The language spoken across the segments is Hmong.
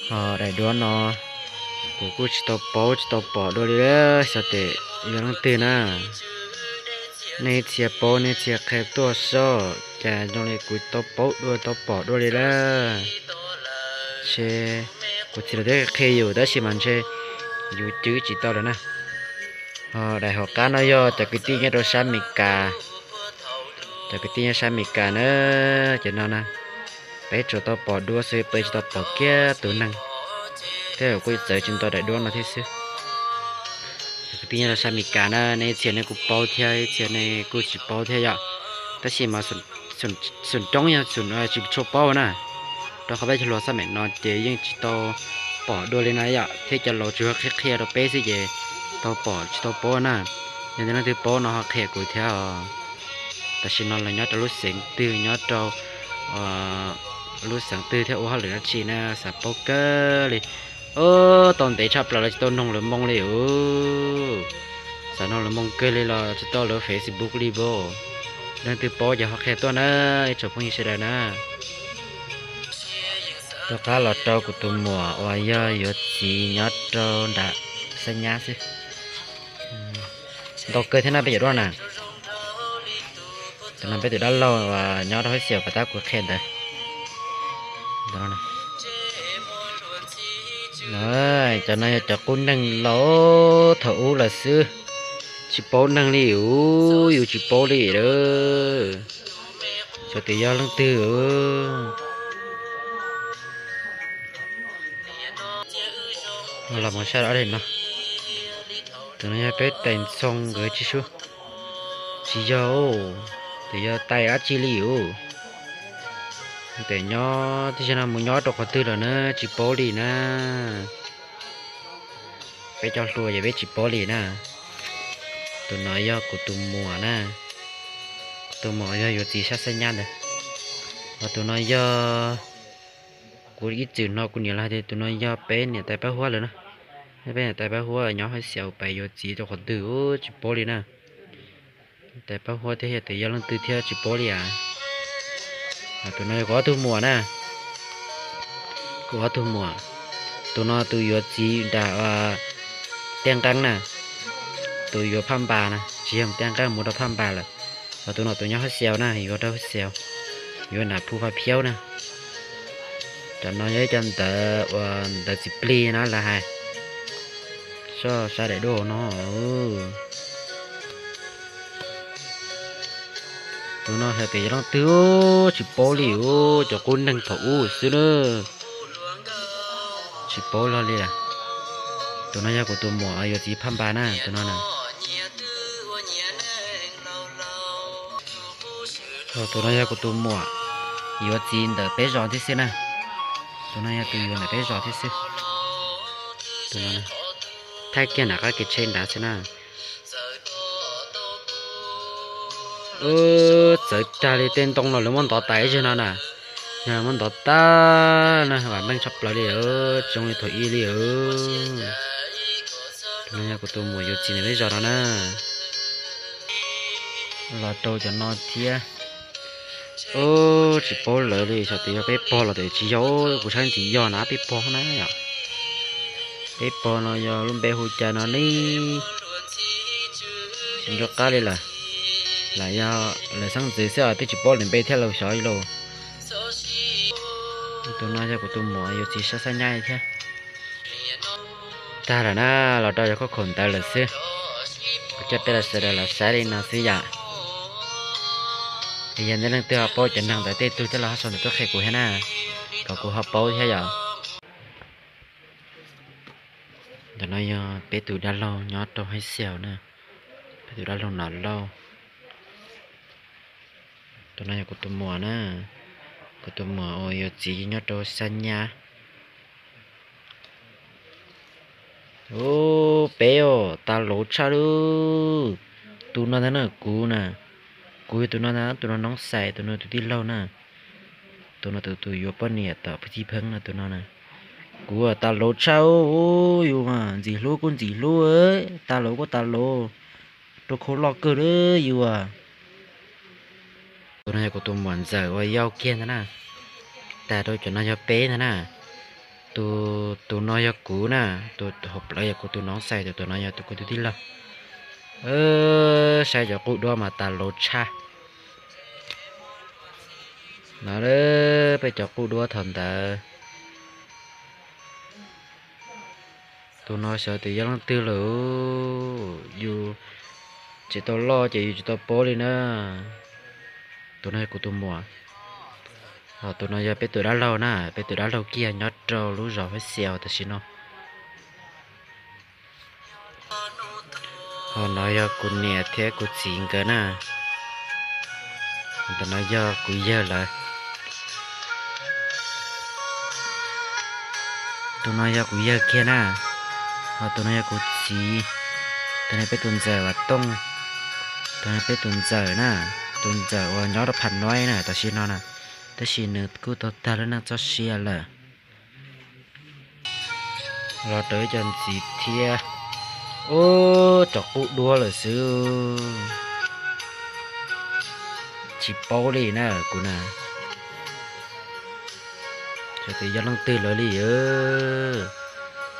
Ho daim duab no kuv kuj tsis tau paub tsis tau pom dua li, xyov tes yog leej twg na. Nej txhia paub nej txhia qhia tuaj soj, cas zoo li kuv tau paub dua tau pom dua li lawm. Ntshe kuv txiv lawv twb qhia yus tab sis mas ntshe yus cwb tsis tau lawm na. Ho daim hauv qab no yog cov kwv tij nyob rau sab Amelikas. Cov kwv tij nyob sab Amelikas na, cov no na, peb tsuas tau pom duab xwb, peb tsis tau pom kiag tus neeg, thiab kuj txawv tsis nto daim duab no thiab xwb. Cov kwv tij nyob rau sab Amelikas na, nej ib txhia nej kuj paub thiab ib txhia nej kuj tsis paub thiab yom. Tab sis mas xum roob yog xum tsis tshua paub na, rau qhov peb cov hluas xab meem no ces yeej tsis tau pom dua li na yom, thiab cov laus tsuas qhia qhia rau peb xwb ces tau pom tsis tau paub na. Yog tias leej twg paub no ho qhia kuv thiab os. Tam sim no los nyob rau lub xeev twg, nyob rau lub xeev twg thiab ua hauj lwm dab tsi na, xav paub kawg li. Ub, tau ntev tshaj plaws los tsis tau noog lawv moo li os. Xav noog lawv moo kawg li los tsis tau lawv Facebook li as. Leej twg paub ces ho qhia tuaj na, ib tsoom phooj ywg sawv daws na. Rov qab los rau kuv tus muam uas yog yuav txiv nyob rau nram Xab Nyab xwb. Ntau kawg thiab na peb yuav duab na. Tus no peb tus dab laug uas nyob rau hauv xyaum pas tab kuv qhia ntawd. Cov no yog cov qub neeg laus thaum ub lawm xwb, tsis paub neeg li os, yus tsis paub li lawm. Xyov tias yog leej twg. Los mus saib ob daim no. Tus no yog peb tais Ntxhoo nkawd tsis sub, tsis yog, ces yog tais dab tsi li os. Tes nyob tib si no mus nyob rau qhov twg lawm na tsis paub li na. Peb cov hluas ces peb tsis paub li na. Tus no yog kuv tus muam na. Kuv tus muam yog yuav txiv sab Xab Nyab ntawd. Ho tus no yog, kuv ib txwm hnov kuv niam lawv hais tias tus no yog peb niam tais Paj Huab lawm na. Yog peb niam tais Paj Huab nyob hauv xyaum pas yuav txiv rau qhov twg tsis paub li na. Tais Paj Huab thiab yog tias yog leej twg thiab tsis paub li as. Tus no yog kuv ob tug muam na. Kuv ob tug muam. Tus no tus yuav txiv nram Tiaj Nqeeb na. Tus yuav Phaj Npas na, tsis yog Tiaj Nqeeb, mus rau Phaj Npas lawm. Ho tus no tus nyob hauv xyaum na, yuav rau hauv xyaum, yuav nram Phu Pha Phiaub na. Cov no yog ib co ntawv uas ntawv txiv plig na lawv hais. Soj saib daim duab no. Tus no hais tias yog leej twg tsis paub li os, cov qub neeg thaum ub xwb na. Tsis paub lawm li. Tus no yog kuv tus muam yuav txiv Phaj Npas na, tus no na. Tus no yog kuv tus muam yuav txiv ntawm peb zos thiab xwb na. Tus no yog tus yuav ntawm peb zos thiab xwb. Thaij kiag nram qab kev tsheb nrad xwb na. Txawv tag li, tej ntoo no lawv muab ntov tas ib zaug no na. Yog muab ntov tag na, vam meej tshaj plaws li, tsis zoo li thaum ub li. Tus no yog kuv tus muam yuav txiv ntawm peb zos no na. Los rau cov no thiab. Tsis paub lawv li, xyov tias yog peb pog los tias tsis yog, kuv saib ntxim yog na peb pog na yom. Peb pog no yog lub npe hu cas no ne, tsis nco qab li lawm. Lam yog lawv xeeb ntxwv xwb os, twb tsis paub lawv npe thiab los xyov li lauj. Tus no yog kuv tus muam yuav txiv sab Xab Nyab thiab. Tag lawm na, los rau cov khauj khaum ntawv lawm xwb. Kuv coj peb los sawv daws los saib li no xwb yom. Es yog nej leej twg ho paub cov neeg ntawd tej tug coj los ho sau ntawv tuaj qhia kuv thiab na, kom kuv ho paub thiab yom. Ntawm no yog peb tus dab laug nyob rau hauv xyaum na, peb tus dab laug Nom Lauj. Tus no yog kuv tus muam na, kuv tus muam uas yuav txiv nyob rau Xab Nyab. Ub, peb os, tas lauv tshaj lawm. Tus no ntag na kuv na, kuv yog tus no ntag, tus no Noob Xais, tus no tus tij laug na. Tus no tus tus yuav poj niam tom Phu Tij Pheeb no, tus no na. Kuv tas lauv tshaj, yus mas ntxim hlub kuj ntxim hlub, tas lauv kuj tas lauv, rau khau loj kawg li yus. Tus no yog kuv tus muam ntxawm uas yau kiag ntag na. Tas rau cov no yog peb ntag na. Tus, tus no yog kuv na, tus hauv plawv yog kuv tus noov xais, tus, tus no yog tus kuv tus tij laug. Saib cov quj duab mas tas laus tshaj. No peb cov quj duab thaum ntawd. Tus no xyov tias yog leej twg lawm, yus tsis tau loj ces yus tsis tau paub li na. Tus no yog kuv tus muam. Tus no yog peb tus dab laug na, peb tus dab laug kiag nyob rau lub zos Hab Xias tam sim no. Ho no yog kuv niam thiab kuv txiv nkawd na. Tus no yog kuv yawg lawv. Tus no yog kuv yawg kiag na. Ho tus no yog kuv txiv. Tus no peb tus ntxawm Vam Tooj. Tus no peb tus ntxawm na, tus ntxawm uas nyob rau Pham Noib na tam sim no na, tab sis nws kuj tau tag lub neej txoj sia lawm. Los raws ib co ntxiv thiab. Ub, cov quj duab lawm xwb. Tsis paub li na kuv na. Xyov tias yog leej twg lawv li.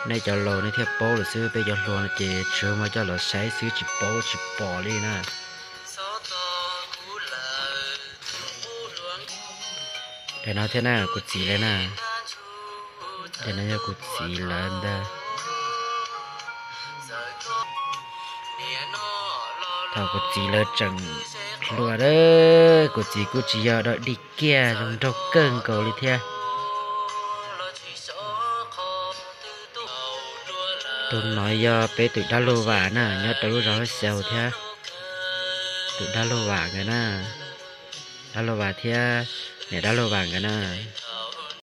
Nej cov laus nej thiaj paub lawm xwb, peb cov hluas no ces tsuas muab coj los saib xwb, tsis paub tsis pom li na. Daim no thiab na, kuv txiv lawv na. Daim no yog kuv txiv lawv ntag. Thaum kuv txiv lawv tseem hluas, kuv txiv kuj tsis yog dog dig kiag, zoo nraug kawg nkaus li thiab. Tus no yog peb tus dab laug Vam na, nyob rau lub zos Hab Xyaus thiab. Tus dab laug Vam nkawd na, dab laug Vam thiab niam dab laug Vam nkawd na.